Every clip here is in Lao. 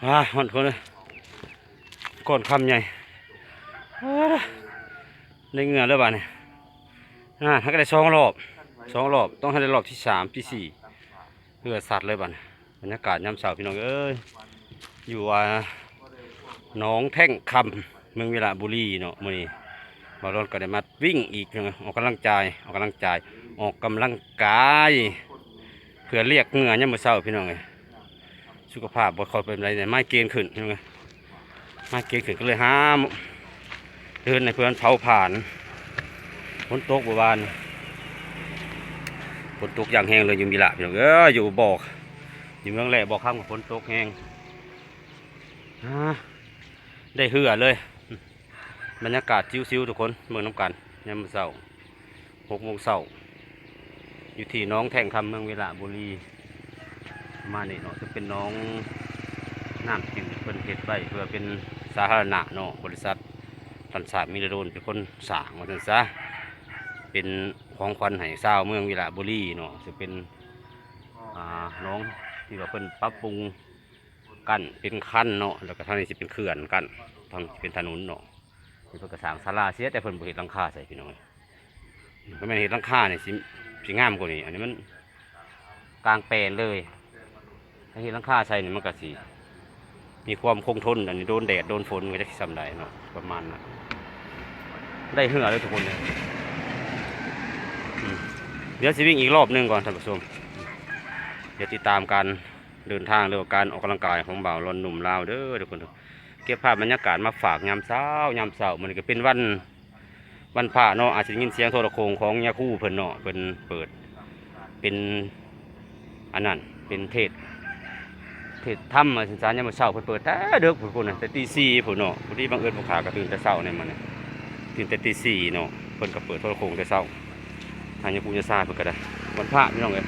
ອາ ຮ້ອນຄົນເອີຍ ກ່ອນຄ່ຳໃຫຍ່ ອາ ໄດ້ເຫື່ອແລ້ວບາດນີ້ ອາ ຫາກະໄດ້ສອງລອບ ສອງລອບ ຕ້ອງໃຫ້ໄດ້ລອບທີສາມທີສີ່ ເຫື່ອສັດເລີຍບາດນີ້. ບັນຍາກາດຍາມເຊົ້າພີ່ນ້ອງເອີຍ ຢູ່ ອ່າ ໜອງແທ່ງຄຳ ເມືອງວິລະບູລີເນາະ. ມື້ນີ້ບ່າວລອນກໍໄດ້ມາວິ່ງອີກ ອອກກຳລັງຈາຍ ອອກກຳລັງຈາຍ ອອກກຳລັງກາຍ ເພື່ອລຽກເຫື່ອຍາມມື້ເຊົ້າພີ່ນ້ອງເອີຍ. ສຸຂະພາບບໍ່ຄ່ອຍເປັນໃດ ໄມເກນຂຶ້ນ ໄມເກນຂຶ້ນ ກໍເລີຍຫາເດີນໃຫ້ເພື່ອນເຜົາຜານ. ຝົນຕົກມື້ວານ ຝົນຕົກຢ່າງແຮງເລີຍຢູ່ວິລະພີ່ນ້ອງເອີຍ ຢູ່ບໍ່ ຢູ່ເມືອງແລບໍ່ຄຳກໍຝົນຕົກແຮງ ອາ ໄດ້ເຫື່ອເລີຍ. ບັນຍາກາດຊິວໆ ທຸກຄົນ ເບິ່ງນຳກັນ ຍາມເຊົ້າ ຫົກໂມງເຊົ້າ ຢູ່ທີ່ໜອງແທ່ງຄຳ ເມືອງວິລະບູລີ ປະມານນີ້ເນາະ. ເຊິ່ງເປັນໜອງນ້ຳຈືດ ເພິ່ນເຮັດໄວ້ເພື່ອເປັນສາທາລະນະເນາະ ບໍລິສັດ ທ່ານ ສາດ ມີລະດົນ ເປັນຄົນສ້າງວ່າຊັ້ນຊະ ເປັນຂອງຂວັນໃຫ້ຊາວເມືອງວິລະບູລີເນາະ. ເຊິ່ງເປັນ ອ່າ ໜອງທີ່ວ່າເພິ່ນປັບປຸງກັ້ນເປັນຄັນເນາະ ແລ້ວກໍທາງນີ້ຊິເປັນເຂື່ອນກັ້ນ ທາງນີ້ຊິເປັນຖະໜົນເນາະ. ເພິ່ນກໍສ້າງສາລາເສຍ ແຕ່ເພິ່ນບໍ່ເຮັດຫຼັງຄາໃສ່ພີ່ນ້ອງ. ຄັນແມ່ນເຮັດຫຼັງຄານີ້ຊິ ຊິງາມກວ່ານີ້ ອັນນີ້ມັນກາງແປນເລີຍ. ຖ້າເຮັດຫຼັງຄາໃສ່ນີ້ມັນກໍຊິມີຄວາມຄົງທົນ ອັນນີ້ໂດນແດດໂດນຝົນກໍຈັກຊິສ່ຳໃດເນາະ ປະມານນັ້ນ. ໄດ້ເຫື່ອເລີຍທຸກຄົນເດີ ອືມ ດຽວຊິວິ່ງອີກລອບໜຶ່ງກ່ອນທ່ານຜູ້ຊົມ ດຽວຕິດຕາມການເດີນທາງ ຫຼືວ່າການອອກກຳລັງກາຍຂອງບ່າວລອນໜຸ່ມລາວເດີທຸກຄົນ. ເກັບພາບບັນຍາກາດມາຝາກຍາມເຊົ້າ ຍາມເຊົ້າ ມື້ນີ້ກໍເປັນວັນ ວັນພະເນາະ ອາດຈະໄດ້ຍິນສຽງໂທລະໂຂ່ງຂອງຍາຄູເພິ່ນເນາະ ເພິ່ນເປີດເປັນອັນນັ້ນ ເປັນເທດ ເທດທຳວ່າຊັ້ນຊະ. ຍາມເຊົ້າເພິ່ນເປີດແຕ່ເດິກພຸ້ນ ແຕ່ຕີສີ່ພຸ້ນເນາະ. ພໍດີບັງເອີນພວກຂ້າກໍຕື່ນແຕ່ເຊົ້າໃນມື້ນີ້ ຕື່ນແຕ່ຕີສີ່ເນາະ ເພິ່ນກໍເປີດໂທລະໂຂ່ງແຕ່ເຊົ້າ. ທາງຍາຄູຍາຊາເພິ່ນກໍໄດ້ ວັນພະພີ່ນ້ອງເອີຍ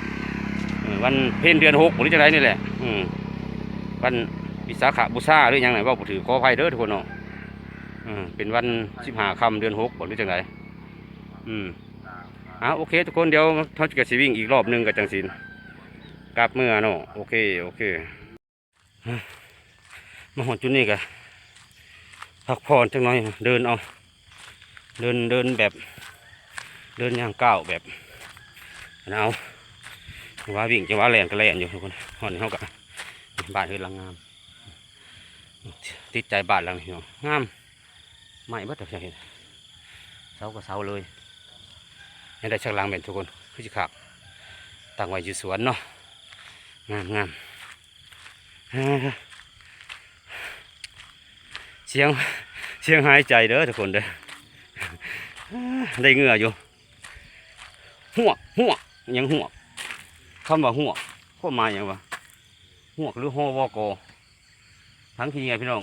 ເອີ ວັນເພັນເດືອນຫົກ ຫຼືຈັ່ງໃດນີ້ແຫຼະ ເອີ ວັນວິສາຂະບູຊາ ຫຼືຫຍັງນີ້ ເວົ້າບໍ່ຖືກ ຂໍອະໄພເດີທຸກຄົນເນາະ. ເອີ ເປັນວັນສິບຫ້າຄ່ຳເດືອນຫົກບໍ ຫຼືຈັ່ງໃດ ອືມ ເອົາ ໂອເຄທຸກຄົນ ດຽວເຮົາກໍຊິວິ່ງອີກລອບໜຶ່ງ ກໍຈັ່ງຊິກັບເມືອເນາະ. ໂອເຄ ໂອເຄ ມາຮອດຈຸດນີ້ກໍພັກຜ່ອນຈັກໜ່ອຍ ເດີນເອົາ ເດີນ ເດີນແບບ ເດີນຍ່າງກ້າວແບບ ເອົາ ຈັງຫວະວິ່ງ ຈັງຫວະແລ່ນກໍແລ່ນຢູ່ທຸກຄົນ. ຮອດນີ້ເຮົາກໍ ບ້ານເຮືອນຫຼັງງາມ ຕິດໃຈບ້ານຫຼັງນີ້ເນາະ ງາມ ໄມ້ເບິດ ເສົາກໍເສົາເລີຍ. ຍັງໄດ້ຈັກຫຼັງແມ່ນທຸກຄົນ ຄືຊິຄັກ ຕັ້ງໄວ້ຢູ່ສວນເນາະ ງາມໆ. ສຽງ ສຽງຫາຍໃຈເດີທຸກຄົນເດີ ໄດ້ເຫື່ອຢູ່. ຮວກ ຮວກ ຫຍັງຮວກ ຄຳວ່າຮວກ ຄວາມໝາຍຫຍັງວະ ຮວກ ຫຼື ຮວກ ທາງທີ່ນີ້ພີ່ນ້ອງ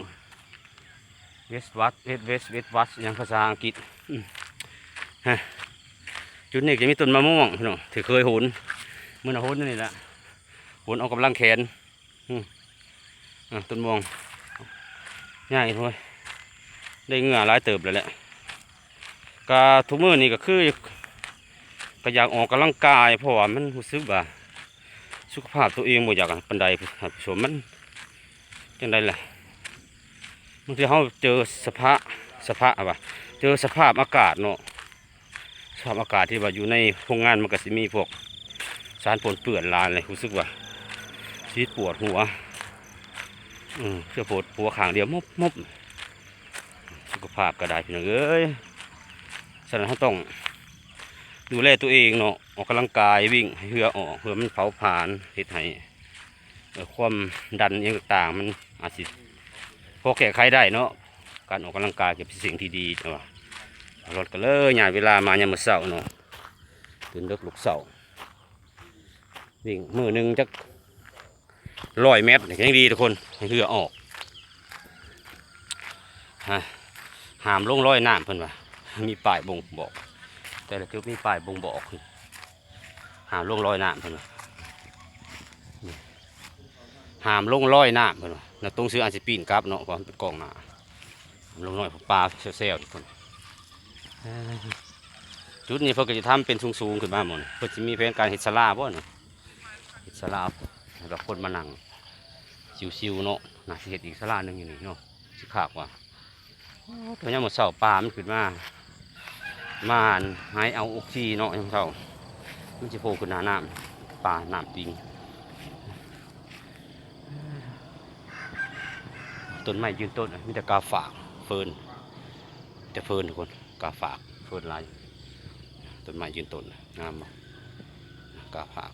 ເວສວັດ ເວສ ເວສ ເວສວັດ ຫຍັງພາສາອັງກິດ ອືມ ຮະ ຈຸດນີ້ຈະມີຕົ້ນມະມ່ວງພີ່ນ້ອງ ທີ່ເຄີຍໂຫນ ມື້ນະໂຫນຢູ່ນີ້ແຫຼະ ໂຫນອອກກຳລັງແຂນ ອືມ ອ່າ ຕົ້ນມ່ວງໃຫຍ່ໂພດ ໄດ້ເຫຍື້ອຫຼາຍເຕີບແລ້ວແຫຼະ. ກະທຸກມື້ນີ້ກະຄື ກະຢາກອອກກຳລັງກາຍ ເພາະວ່າມັນຮູ້ສຶກວ່າສຸຂະພາບໂຕເອງບໍ່ຢາກປານໃດ ທ່ານຜູ້ຊົມ ມັນຈັ່ງໃດລະ ບາງເທື່ອເຮົາເຈີສະພາ ສະພາ ວ່າ ເຈີສະພາບອາກາດເນາະ ສະພາບອາກາດທີ່ວ່າຢູ່ໃນໂຮງງານ ມັນກະຊິມີພວກສານປົນເປື້ອນຫຼາຍເລີຍ ຮູ້ສຶກວ່າຊິປວດຫົວ ເອີ ຄືປວດຫົວຂ້າງດຽວມົບໆ ສຸຂະພາບກະໄດ້ພີ່ນ້ອງເອີຍ. ສະນັ້ນເຮົາຕ້ອງດູແລໂຕເອງເນາະ ອອກກຳລັງກາຍ ວິ່ງໃຫ້ເຫື່ອອອກ ເພື່ອມັນເຜົາຜານ ເຮັດໃຫ້ ເອີ ຄວາມດັນອີ່ຫຍັງຕ່າງໆ ມັນອາດຊິພໍແກ້ໄຂໄດ້ເນາະ. ການອອກກຳລັງກາຍກໍເປັນສິ່ງທີ່ດີ ແຕ່ວ່າລົດກໍເລີຍຍ້າຍເວລາມາຍາມມື້ເຊົ້າເນາະ ຕື່ນເດິກລຸກເຊົ້າ ວິ່ງມື້ໜຶ່ງຈັກຮ້ອຍແມັດກໍຍັງດີທຸກຄົນ ໃຫ້ເຫື່ອອອກ ຮະ ຫ້າມລົງລອຍນ້ຳເພິ່ນວ່າ ມີປ້າຍບົ່ງບອກ ແຕ່ລະຈຸດມີປ້າຍບົ່ງບອກ ຫ້າມລົງລອຍນ້ຳເພິ່ນວ່າ ຫ້າມລົງລອຍນ້ຳເພິ່ນວ່າ ນາຕົງເສືອອາດຊິປີນກັບເນາະ ເພາະມັນເປັນກ້ອງໜ້າ ລົງລອຍປາແຊວໆ ທຸກຄົນ. ເອີ ຈຸດນີ້ເພິ່ນກໍຈະທຳເປັນສູງໆຂຶ້ນມາໝົດ ເພິ່ນຊິມີແຜນການເຮັດສາລາບໍ່ນີ້ ເຮັດສາລາ ແລ້ວຄົນມານັ່ງ ຕິວຊິວເນາະ ໜ້າຊິເຮັດອີກສາລາໜຶ່ງຢູ່ນີ້ເນາະ ຊິຄັກວ່າ. ໂອ້ ຕອນຍາມມື້ເຊົ້າປາມັນຂຶ້ນມາ ມາອັນ ໃຫ້ເອົາອົກຊີເນາະ ຍາມເຊົ້າ ມັນຊິໂຜ່ຂຶ້ນໜ້ານ້ຳ ປານ້ຳປິງ. ຕົ້ນໄມ້ຢືນຕົ້ນ ມີແຕ່ກາຝາກ ເຟີນ ແຕ່ເຟີນທຸກຄົນ ກາຝາກ ເຟີນຫຼາຍ ຕົ້ນໄມ້ຢືນຕົ້ນ ງາມບໍ່ ກາຝາກ.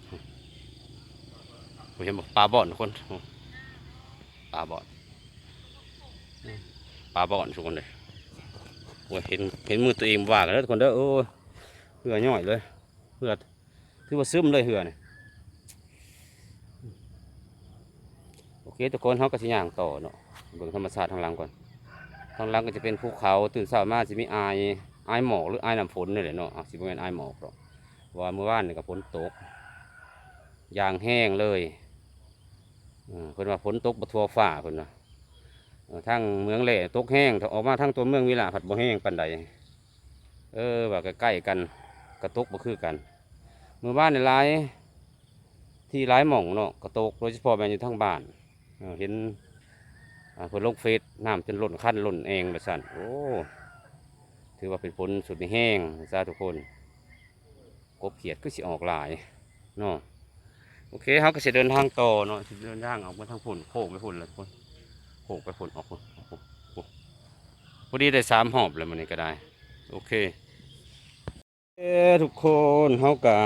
ໂອ້ ເຫັນບໍ່ ປາບ່ອນທຸກຄົນ ປາບ່ອນ ປາບ່ອນທຸກຄົນເດ້. ໂອ້ຍ ເຫັນ ເຫັນມືຕົວເອງບໍ່ວ່າກັນເດີທຸກຄົນເດີ. ໂອ້ຍ ເຫື່ອຍ້ອຍເລີຍ ເຫື່ອ ຖືວ່າຊຶມເລີຍເຫື່ອນີ້. ໂອເຄທຸກຄົນ ເຮົາກໍຊິຍ່າງຕໍ່ເນາະ ເບິ່ງທຳມະຊາດທາງຫຼັງກ່ອນ. ທາງຫຼັງກໍຈະເປັນພູເຂົາ ຕື່ນເຊົ້າມາຊິມີອາຍ ອາຍໝອກ ຫຼື ອາຍນ້ຳຝົນນີ້ແຫຼະເນາະ. ອາ ຊິບໍ່ແມ່ນອາຍໝອກດອກ ເພາະວ່າມື້ວານນີ້ກໍຝົນຕົກຢ່າງແຮງເລີຍ. ເອີ ເພິ່ນວ່າຝົນຕົກບໍ່ທົ່ວຟ້າ ເພິ່ນວ່າ. ເອີ ທາງເມືອງແລ່ຕົກແຮງ ຖ້າອອກມາທາງຕົວເມືອງວິລະພັດບໍ່ແຮງປານໃດ. ເອີ ວ່າໃກ້ໆກັນ ກະຕົກບໍ່ຄືກັນ. ມື້ວານນີ້ຫຼາຍທີ່ຫຼາຍໝ່ອງເນາະ ກະຕົກ ໂດຍສະເພາະແມ່ນຢູ່ທາງບ້ານ. ເອີ ເຫັນ ອ່າ ເພິ່ນລົງເຟສ ນ້ຳຈົນລົ້ນຄັນລົ້ນແອ່ງວ່າຊັ້ນ. ໂອ້ ຖືວ່າເປັນຝົນຊຸດນີ້ແຮງຊະທຸກຄົນ. ກົບຂຽດຄືຊິອອກຫຼາຍເນາະ. ໂອເຄ ເຮົາກໍຊິເດີນທາງຕໍ່ເນາະ ຊິເດີນທາງອອກໄປທາງພຸ້ນ ໂຄ້ງໄປພຸ້ນແຫຼະທຸກຄົນ ໂຄ້ງໄປພຸ້ນ ອອກພຸ້ນ ອອກພຸ້ນ. ໂອ້ ພໍດີໄດ້ສາມຮອບແລ້ວມື້ນີ້ກໍໄດ້. ໂອເຄ ເອີ ທຸກຄົນ ເຮົາກໍ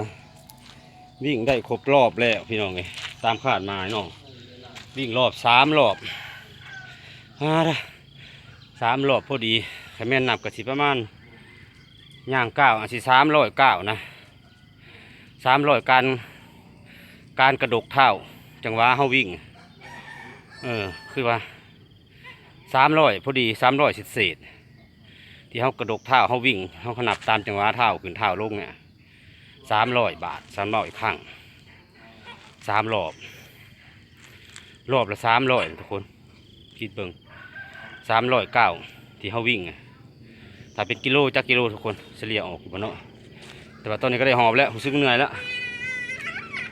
ວິ່ງໄດ້ຄົບລອບແລ້ວພີ່ນ້ອງເອີຍ ຕາມຄາດໝາຍເນາະ. ວິ່ງລອບສາມລອບ ອ່າ ສາມລອບພໍດີ ຄັນແມ່ນນັບກໍຊິປະມານ ຍ່າງກ້າວອາດຊິສາມຮ້ອຍກ້າວນະ ສາມຮ້ອຍ ການ ການກະດົກເທົ້າ ຈັງຫວະເຮົາວິ່ງ ເອີ ຄືວ່າສາມຮ້ອຍພໍດີ ສາມຮ້ອຍເສດໆ ທີ່ເຮົາກະດົກເທົ້າ ເຮົາວິ່ງ ເຮົາກໍນັບຕາມຈັງຫວະເທົ້າຂຶ້ນເທົ້າລົງນີ້ ສາມຮ້ອຍບາດ ສາມຮ້ອຍຄັ້ງ ສາມລອບ ລອບລະສາມຮ້ອຍທຸກຄົນ ຄິດເບິ່ງ ສາມຮ້ອຍກ້າວທີ່ເຮົາວິ່ງ ຖ້າເປັນກິໂລຈັກກິໂລທຸກຄົນ ສະເລ່ຍອອກຢູ່ບໍ່ເນາະ. ແຕ່ວ່າຕອນນີ້ກໍໄດ້ຫອບແລ້ວ ຮູ້ສຶກເມື່ອຍແລ້ວ.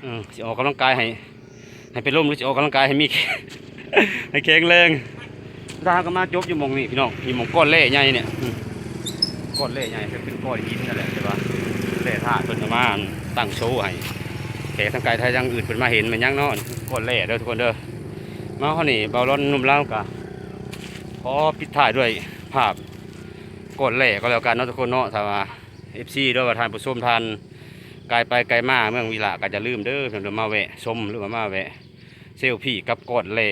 ເອີ ຊິອອກກຳລັງກາຍໃຫ້ ໃຫ້ເປັນລົມ ຫຼື ຊິອອກກຳລັງກາຍໃຫ້ມີ ໃຫ້ແຂງແຮງ. ລະເຮົາກໍມາຈົບຢູ່ໝ່ອງນີ້ພີ່ນ້ອງ ຢູ່ໝ່ອງກ້ອນແຮ່ໃຫຍ່ນີ້ ອືມ ກ້ອນແຮ່ໃຫຍ່ ເປັນກ້ອນຫີນນັ້ນແຫຼະ ແຕ່ວ່າແຮ່ທາດເພິ່ນເອົາມາຕັ້ງໂຊໃຫ້ແຂກທາງໄກທາງອື່ນເພິ່ນມາເຫັນແມ່ນຫຍັງເນາະ. ກ້ອນແຮ່ເດີທຸກຄົນເດີ. ມາຮອດນີ້ ບ່າວລອນໜຸ່ມລາວກໍຂໍປິດທ້າຍດ້ວຍພາບກ້ອນແຮ່ກໍແລ້ວກັນເນາະທຸກຄົນເນາະ. ຖ້າວ່າເອັຟຊີ ຫຼືວ່າທ່ານຜູ້ຊົມ ທ່ານກາຍໄປກາຍມາເມືອງວິລະ ກໍຢ່າລືມເດີ ເດີນມາແວະຊົມ ຫຼືວ່າມາແວະເຊວຟີກັບກ້ອນແຮ່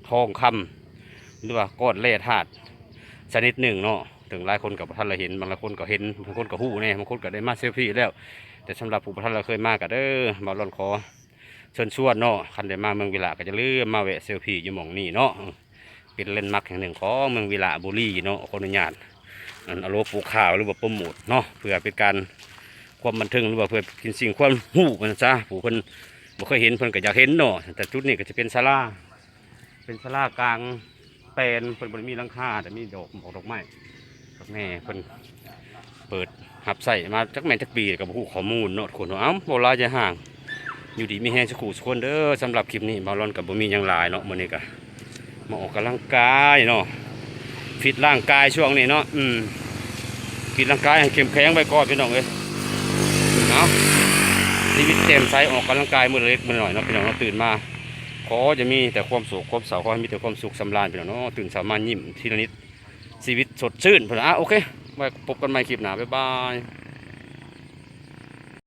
ທອງຄຳ ຫຼືວ່າກ້ອນແຮ່ທາດຊະນິດໜຶ່ງເນາະ. ເຖິງຫຼາຍຄົນກໍບໍ່ທັນໄດ້ເຫັນ ບາງຫຼາຍຄົນກໍເຫັນ ບາງຄົນກໍຮູ້ແດ່ ບາງຄົນກໍໄດ້ມາເຊວຟີແລ້ວ. ແຕ່ສຳລັບຜູ້ບໍ່ທັນໄດ້ເຄີຍມາກໍເດີ ບ່າວລອນຂໍເຊີນຊວນເນາະ ຄັນໄດ້ມາເມືອງວິລະກໍຢ່າລືມມາແວະເຊວຟີຢູ່ໝ່ອງນີ້ເນາະ. ເປັນແລນມາກແຫ່ງໜຶ່ງຂອງເມືອງວິລະບູລີເນາະ. ຂໍອະນຸຍາດ ອັນ ອາໂລໂປະຂ່າວ ຫຼືວ່າໂປຣໂມດເນາະ ເພື່ອເປັນການຄວາມບັນເທີງ ຫຼືວ່າເພື່ອເປັນສິ່ງຄວາມຮູ້ວ່າຊັ້ນຊະ. ຜູ້ເພິ່ນບໍ່ເຄີຍເຫັນ ເພິ່ນກໍຢາກເຫັນເນາະ. ແຕ່ຈຸດນີ້ກໍຈະເປັນສາລາ ເປັນສາລາກາງແປນ ເພິ່ນບໍ່ໄດ້ມີຫຼັງຄາ ແຕ່ມີດອກໝອກດອກໄມ້ ດອກແນ່ ເພິ່ນເປີດຮັບໃຊ້ມາຈັກແມ່ນຈັກປີ ກໍບໍ່ຮູ້ຂໍ້ມູນເນາະທຸກຄົນເນາະ. ເອົ້າ ເວົ້າຫຼາຍຢ່າຫ່າງ ຢູ່ດີມີແຮງສຸຂູສຸຄົນເດີ. ສຳລັບຄລິບນີ້ ບ່າວລອນກໍບໍ່ມີຫຍັງຫຼາຍເນາະ ມື້ນີ້ກໍມາອອກກຳລັງກາຍເນາະ ຟິດຮ່າງກາຍຊ່ວງນີ້ເນາະ ອືມ ຟິດຮ່າງກາຍໃຫ້ເຂັ້ມແຂງໄວ້ກ່ອນພີ່ນ້ອງເອີຍ. ເອົາ ຊີວິດແຈ່ມໃສ ອອກກຳລັງກາຍມື້ລະເລັກມື້ລະໜ້ອຍເນາະ ພີ່ນ້ອງເນາະ. ຕື່ນມາ ຂໍຈະມີແຕ່ຄວາມໂສກຄວາມເສົ້າ ຂໍໃຫ້ມີແຕ່ຄວາມສຸກສຳລານ ພີ່ນ້ອງເນາະ. ຕື່ນເຊົ້າມາຍິ້ມທີລະນິດ ຊີວິດສົດຊື່ນ ເພິ່ນວ່າ. ອ່ະ ໂອເຄ ໄວ້ພົບກັນໃໝ່ຄລິບໜ້າ ບາຍບາຍ.